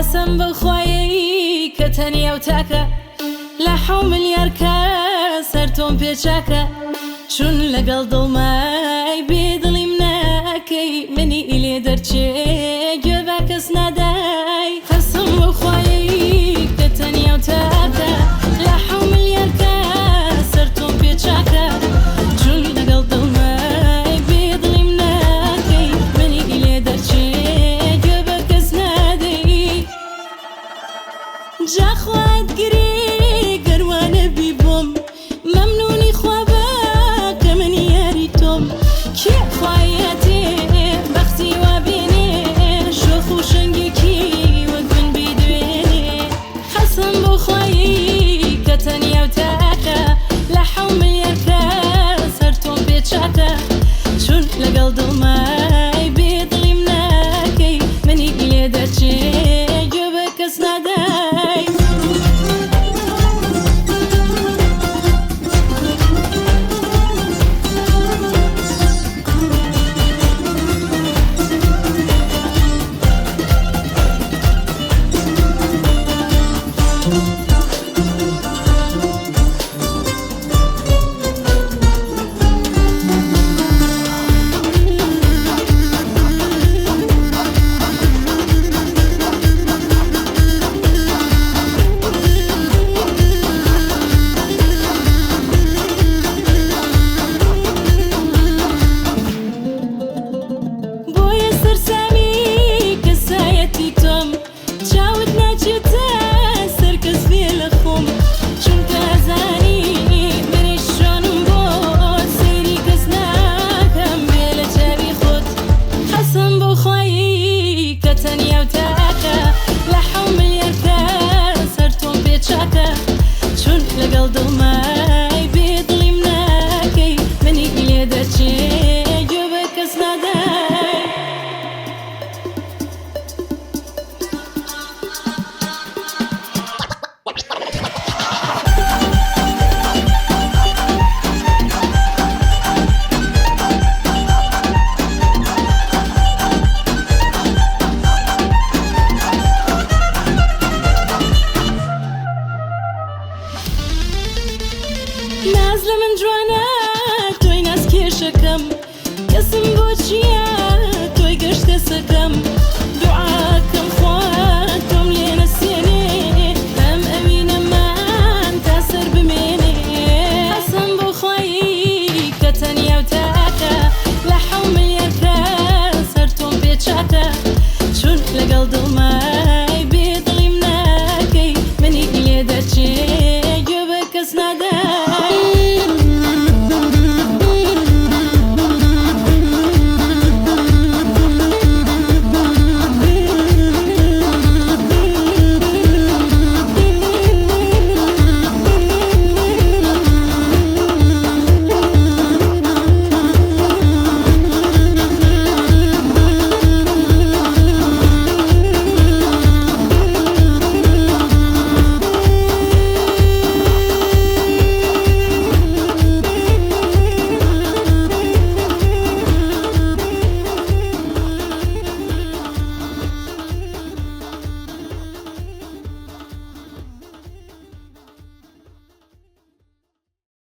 قەسەم بەو خوایەی کە تەنیا و تاکە لە حەو ملیار کەس هەر تۆم پێ چاکە چون لەگەڵ دڵمای بێ دڵیم ناکەی منی لێ دەرچێ گوێ بە کەس نادای قەسەم بەو خوایەی کە تەنیا و تاکە لە حەو ملیار کەس هەر تۆم پێ چاکە چون لەگەڵ دڵمای بێ دڵیم ناکەی منی لێ دەرچێ گوێ بە کەس نادەی جا خوا.